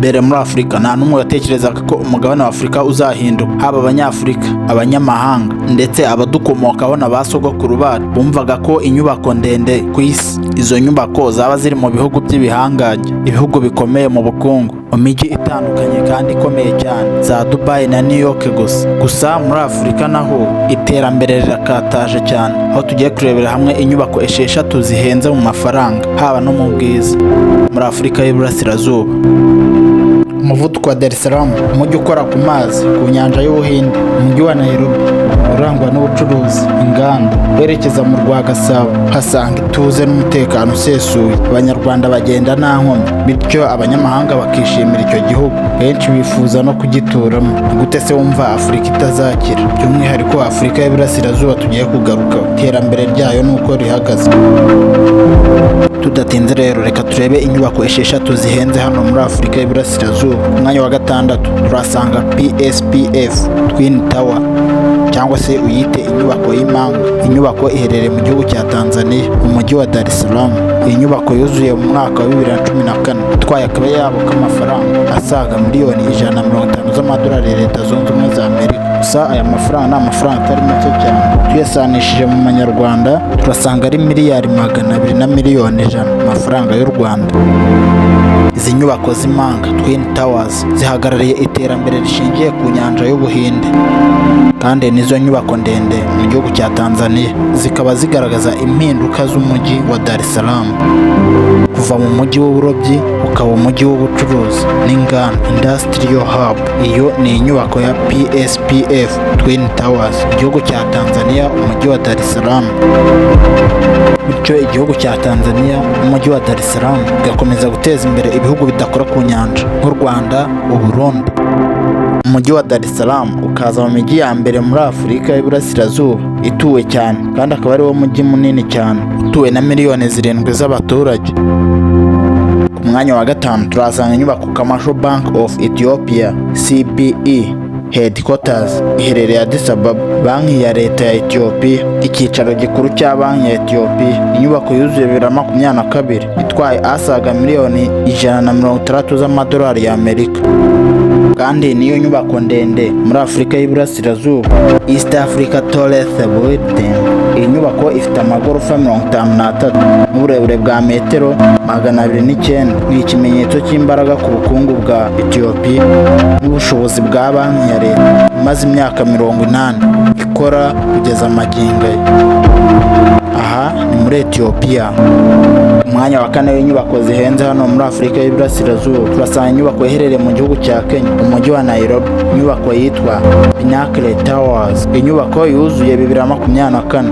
Mbere muri Afurika nta n'umwe watekerezaga ko umugabane wa Afurika uzahinduka. Haba Abanyafurika, abanyamahanga, ndetse abadukomokaho na ba sogokuru bacu bumvaga ko inyubako ndende ku isi, izo nyubako zaba ziri mu bihugu by'ibihangange, ibihugu bikomeye mu bukungu, mu mijyi itandukanye kandi ikomeye cyane, za Dubai na New York gusa. Gusa muri Afurika naho iterambere rirakataje cyane, aho tugiye kurebera hamwe inyubako 6 zihenze mu mafaranga, haba no mu bwiza, muri Afurika y'Iburasirazuba. Umuvuduko wa Dar es Salaam, umujyi ukora ku mazi ku nyanja y'Ubuhinde, umujyi wa Nairobi urangwa n'ubucuruzi, inganda, werekeza mu rwa Gasabo uhasanga ituze n'umutekano usesuye. Abanyarwanda bagenda nta nkomyi, bityo abanyamahanga bakishimira icyo gihugu, benshi bifuza no kugituramo. Ni gute se wumva Afurika itazakira, by'umwihariko Afurika y'Iburasirazuba tugiye kugarukaho, iterambere ryayo n'uko rihagaze? Tudatinze rero, reka turebe inyubako 6 zihenze hano muri Afurika y'Iburasirazuba. Ku mwanya wa gatandatu turasanga PSPF Twin Tower, cyangwa se uyite inyubako y'impanga. Inyubako iherereye mu gihugu cya Tanzania, mu mujyi wa Dar es Salaam. Iyi nyubako yuzuye mu mwaka wa 2014, itwaye akayabo k'amafaranga asaga miliyoni 150 z'amadolari ya Leta Zunze Ubumwe za Amerika. Gusa aya mafaranga ni amafaranga atari make cyane. Tuyasanishije mu manyarwanda, turasanga ari miliyari 200 na miliyoni 100 amafaranga y'u Rwanda. Izi nyubako z'impanga, Twin Towers, zihagarariye iterambere rishingiye ku nyanja y'Ubuhinde, kandi nizo nyubako ndende mu gihugu cya Tanzania. Zikaba zigaragaza impinduka z'umujyi wa Dar es Salaam, kuva mu mujyi w'uburobyi ukaba umujyi w'ubucuruzi n'inganda, industrial hub. Iyo ni inyubako ya PSPF Twin Towers mu gihugu cya Tanzania, umujyi wa Dar es Salaam. Bityo igihugu cya Tanzania n'umujyi wa Dar es Salaam bigakomeza guteza imbere ibihugu bidakora ku nyanja nk'u Rwanda, Uburundi. Umujyi wa Dar es Salaam ukaza mu mijyi ya mbere muri Afurika y'Iburasirazuba ituwe cyane, kandi akaba ariwo mujyi munini cyane utuwe na miliyoni 7 z'abaturage. Ku mwanya wa gatanu turahasanga inyubako Commercial Bank of Ethiopia, CBE Headquarters, iherereye Addis Ababa. Banki ya leta ya Ethiopia, icyicaro gikuru cya banki ya Ethiopia. Inyubako yuzuye 2022, itwaye asaga miliyoni 160 z'amadolari y'Amerika, kandi niyo nyubako ndende muri Afurika y'Iburasirazuba, East Africa Tallest Building. Iyi nyubako ifite amagorofa 53 n'uburebure bwa metero 209. Ni ikimenyetso cy'imbaraga ku bukungu bwa Ethiopia n'ubushobozi bwa banki ya leta imaze imyaka 80 ikora kugeza magingo aya. Aha ni muri Ethiopia. Umwanya wa kane w'inyubako zihenze hano muri Afurika y'Iburasirazuba, turasanga inyubako iherereye mu gihugu cya Kenya, umujyi wa Nairobi, inyubako yitwa Pinnacle Towers. Inyubako yuzuye 2024,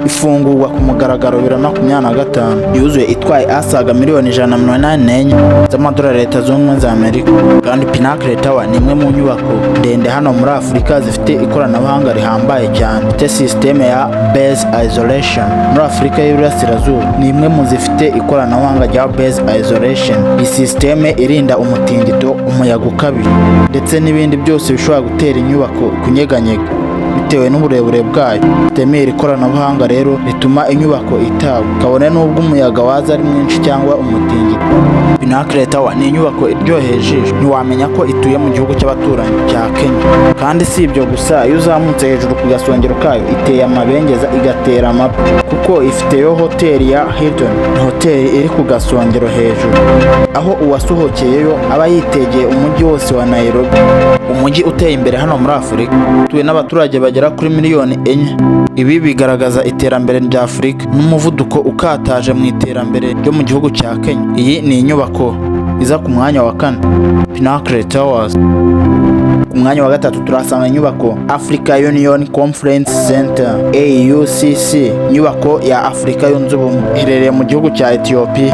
ifungurwa ku mugaragaro 2025. Yuzuye itwaye asaga miliyoni 184 z'amadolari ya Leta Zunze Ubumwe za Amerika. Kandi Pinnacle Tower ni imwe mu nyubako ndende hano muri Afurika zifite ikoranabuhanga rihambaye cyane, ifite sisiteme ya base isolation. Muri Afurika y'Iburasirazuba ni imwe mu zifite ikoranabuhanga rya base isolation. Iyi sisiteme irinda umutingito, umuyaga ukabije, ndetse n'ibindi byose bishobora gutera inyubako kunyeganyega bitewe n'uburebure bwayo. Sisiteme, iri koranabuhanga rero rituma inyubako itagwa kabone n'ubwo umuyaga waza ari mwinshi cyangwa umutingito. Pinnacle Tower ni inyubako iryoheye ijisho, ntiwamenya ko ituye mu gihugu cy'abaturanyi cya Kenya. Kandi si ibyo gusa, iyo uzamutse hejuru ku gasongero kayo, iteye amabengeza, igatera amapfa, kuko ifiteyo hoteli ya Hilton. Ni hoteli iri ku gasongero hejuru, aho uwasohokeyeyo aba yitegeye umujyi wose wa Nairobi, umujyi uteye imbere hano muri Afurika, utuwe n'abaturage bagera kuri miliyoni 4. Ibi bigaragaza iterambere rya Afurika n'umuvuduko ukataje mu iterambere ryo mu gihugu cya Kenya. Iyi ni inyubako iza ku mwanya wa kane, Pinnacle Towers. Ku mwanya wa gatatu turahasanga inyubako Africa Union Conference Center, AUCC, inyubako ya Afurika Yunze Ubumwe, iherereye mu gihugu cya Ethiopia,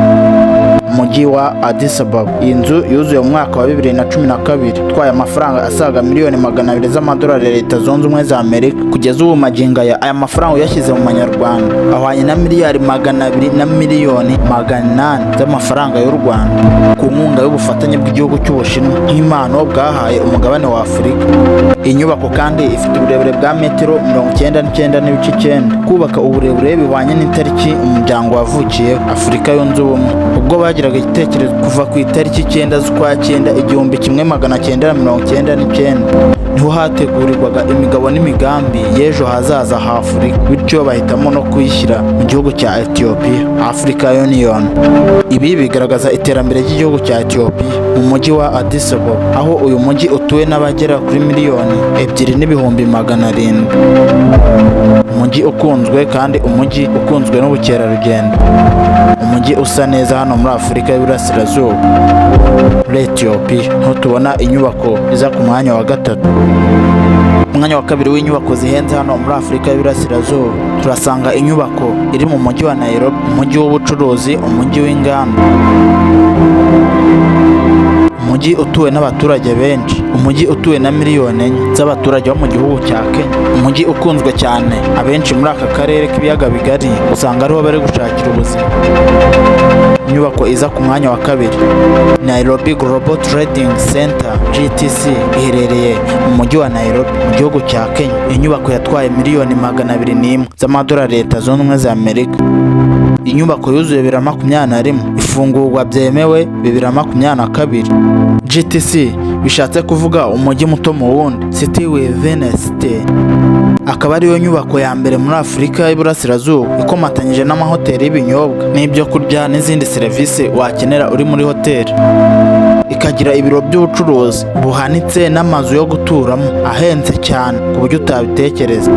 umujyi wa Addis Ababa. Iyi nzu yuzuye mu mwaka wa 2012, itwaye amafaranga asaga miliyoni 200 z'amadolari ya Leta Zunze Ubumwe za Amerika. Kugeza ubu magingo aya, aya mafaranga uyashyize mu manyarwanda ahwanye na miliyari 200 na miliyoni 800 z'amafaranga y'u Rwanda, ku nkunga y'ubufatanye bw'igihugu cy'Ubushinwa nk'impano bwahaye umugabane wa Afurika. Iyi nyubako kandi ifite uburebure bwa metero 99.9. Kubaka uburebure bihwanye n'itariki umuryango wavukiyeho, Afurika Yunze Ubumwe, ubwo bagiraga Batangiraga igitekerezo kuva ku itariki 9 z'ukwa cyenda 1999, niho hategurirwaga imigabo n'imigambi y'ejo hazaza ha Afurika, bityo bahitamo no kuyishyira mu gihugu cya Ethiopia, Africa Union. Ibi bigaragaza iterambere ry'igihugu cya Ethiopia mu mujyi wa Addis Ababa, aho uyu mujyi utuwe n'abagera kuri 2,700,000. Umujyi ukunzwe kandi umujyi ukunzwe n'ubukerarugendo, umujyi usa neza hano muri Afurika y'Iburasirazuba, muri Ethiopia, niho tubona inyubako iza ku mwanya wa gatatu. Umwanya wa kabiri w'inyubako zihenze hano muri Afurika y'Iburasirazuba, turasanga inyubako iri mu mujyi wa Nairobi, umujyi w'ubucuruzi, umujyi w'inganda, umujyi utuwe n'abaturage benshi, umujyi utuwe na 4 miliyoni z'abaturage bo mu gihugu cya Kenya, umujyi ukunzwe cyane. Abenshi muri aka karere k'ibiyaga bigari usanga ariho bari gushakira ubuzima. Inyubako iza ku mwanya wa kabiri, Nairobi Global Trading Center, GTC, iherereye mu mujyi wa Nairobi mu gihugu cya Kenya. Inyubako yatwaye 201 miliyoni z'amadolari Leta Zunze Ubumwe za Amerika. Inyubako yuzuye 2021, ifungurwa byemewe 2022. GTC bishatse kuvuga umujyi muto mu wundi, city within a city, akaba ariyo nyubako ya mbere muri Afurika y'Iburasirazuba ikomatanyije n'amahoteli y'ibinyobwa n'ibyo kurya n'izindi serivisi wakenera uri muri hoteli, ikagira ibiro by'ubucuruzi buhanitse n'amazu yo guturamo ahenze cyane ku buryo utabitekereza.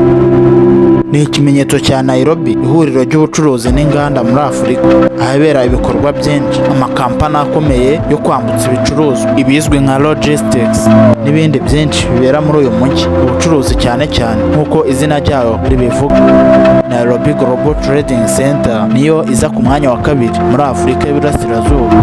Ni ikimenyetso cya Nairobi, ihuriro ry'ubucuruzi n'inganda muri Afurika, ahabera ibikorwa byinshi, amakampani akomeye yo kwambutsa ibicuruzwa, ibizwi nka logistics, n'ibindi byinshi bibera muri uyu mujyi. Ubucuruzi cyane cyane nk'uko izina ryayo ribivuga. Nairobi Global Trading Center niyo iza ku mwanya wa kabiri muri Afurika y'Iburasirazuba.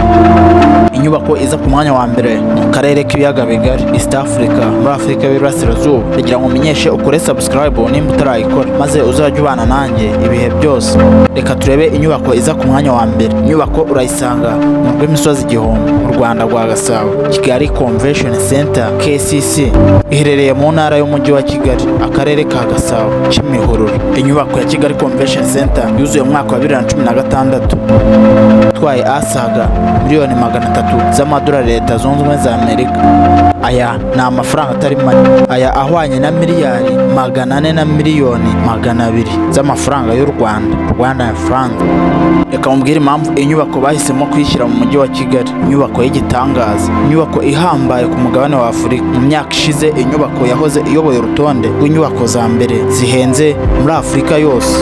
Inyubako iza ku mwanya wa mbere mu karere k'ibiyaga bigari, East Africa, muri Afurika y'Iburasirazuba, kugira ngo umenyeshe ukore subscribe nimba utarayikora, maze uzajye ubana nanjye ibihe byose. Reka turebe inyubako iza ku mwanya wa mbere. Inyubako urayisanga mu rw'imisozi igihumbi mu Rwanda rwa Gasabo, Kigali Convention Center, KCC, iherereye mu ntara y'umujyi wa Kigali, akarere ka Gasabo, Kimihurura. Inyubako ya Kigali Convention Center yuzuye mu mwaka wa 2016, itwaye asaga 300 miliyoni z'amadolari Leta Zunze Ubumwe za Amerika. Aya ni amafaranga atari make, aya ahwanye na 400 miliyoni 200 z'amafaranga y'u Rwanda, Rwanda franc. Reka mubwire impamvu iyi nyubako bahisemo kuyishyira mu mujyi wa Kigali. Inyubako y'igitangaza, inyubako ihambaye ku mugabane wa Afurika. Mu myaka ishize, inyubako yahoze iyoboye urutonde rw'inyubako za mbere zihenze muri Afurika yose.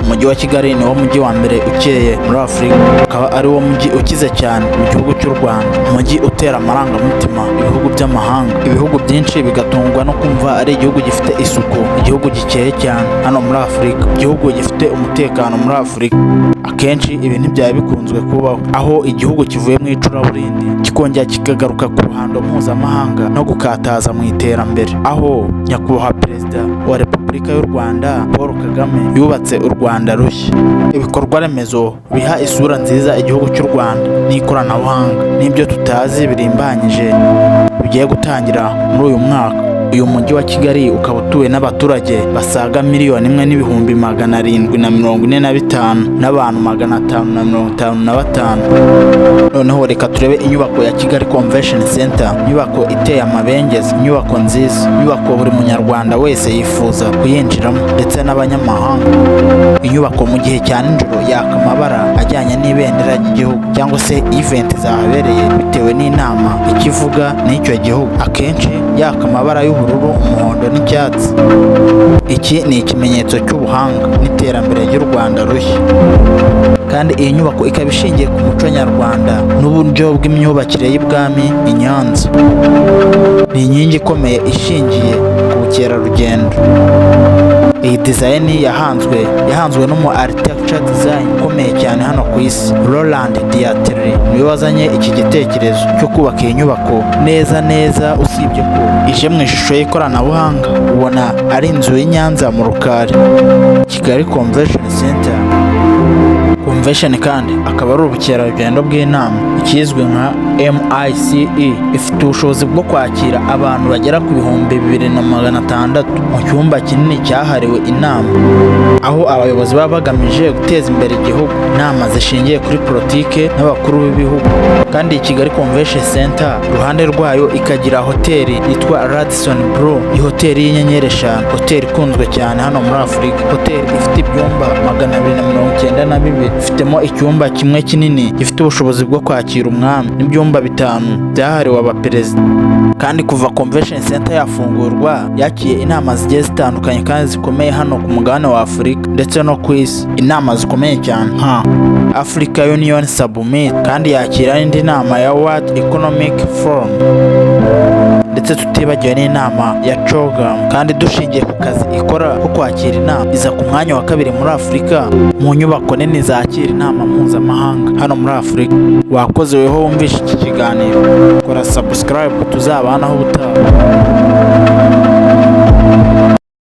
Umujyi wa Kigali niwo mujyi wa mbere ukeye muri Afurika, ukaba ari wo mujyi ukize cyane mu gihugu cy'u Rwanda, umujyi utera amarangamutima ibihugu by'amahanga. Ibihugu byinshi bigatungwa no kumva ari igihugu gifite isuku, igihugu gikeye cyane hano muri Afurika, igihugu gifite umutekano muri Afurika. Akenshi ibi ntibyari bikunzwe kubaho, aho igihugu kivuye mu icuraburindi kikongera kikagaruka ku ruhando mpuzamahanga no gukataza mu iterambere, aho nyakubahwa Perezida wa Repubulika y'u Rwanda Paul Kagame yubatse u Rwanda rushya, ibikorwa remezo biha isura nziza igihugu cy'u Rwanda, n'ikoranabuhanga n'ibyo tutazi birimbanyije bigiye gutangira muri uyu mwaka. Uyu mujyi wa Kigali ukaba utuwe n'abaturage basaga 1,745,500 n'abantu 555. Noneho reka turebe inyubako ya Kigali Convention Center, inyubako iteye amabengeza, inyubako nziza, inyubako buri munyarwanda wese yifuza kuyinjiramo ndetse n'abanyamahanga. Inyubako mu gihe cya nijoro yaka amabara ajyanye n'ibendera ry'igihugu cyangwa se event zahabereye bitewe n'inama ikivuga n'icyo gihugu, akenshi yaka amabara y'ubururu, umuhondo n'icyatsi. Iki ni ikimenyetso cy'ubuhanga n'iterambere ry'u Rwanda rushya. Kandi iyi nyubako ikaba ishingiye ku muco nyarwanda n'uburyo bw'imyubakire y'ibwami i Nyanza. Ni inkingi ikomeye ishingiye ku bukerarugendo. Iyi design yahanzwe n'umu architecture design ukomeye cyane hano ku isi, Roland Dieter, niwe wazanye iki gitekerezo cyo kubaka iyi nyubako neza neza. Usibye ko ije mu ishusho y'ikoranabuhanga, ubona ari inzu y'i Nyanza mu Rukari. Kigali Convention Center. Convention Center ni inyubako ikomeye cyane. Convention kandi akaba ari ubukerarugendo bw'inama, ikizwi nka MICE. Ifite ubushobozi bwo kwakira abantu bagera ku 2600 mu cyumba kinini cyahariwe inama, aho abayobozi baba bagamije guteza imbere igihugu, inama zishingiye kuri politike n'abakuru b'ibihugu. Kandi iyi Kigali Convention Center, iruhande rwayo ikagira hoteli yitwa Radisson Blu, iyi hoteli y'inyenyeri 5, hoteli ikunzwe cyane hano muri Afurika. Hoteli ifite ibyumba 292, ifitemo icyumba kimwe kinini gifite ubushobozi bwo kwakira umwami n'ibyumba bitanu byahariwe abaperezida. Kandi kuva Convention Center yafungurwa, yakiye inama zigiye zitandukanye kandi zikomeye hano ku mugabane wa Afurika ndetse no ku isi, inama zikomeye cyane nka Africa Union Summit, kandi yakira n'indi nama ya World Economic Forum, ndetse tutibagiwe n'inama ya CHOGM. Kandi dushingiye ku kazi ikora ko kwakira inama, iza ku mwanya wa kabiri muri Afurika mu nyubako nini zakira inama mpuzamahanga hano muri Afurika. Wakoze weho wumvishe iki kiganiro, kora subscribe, tuzabanaho ubutaha.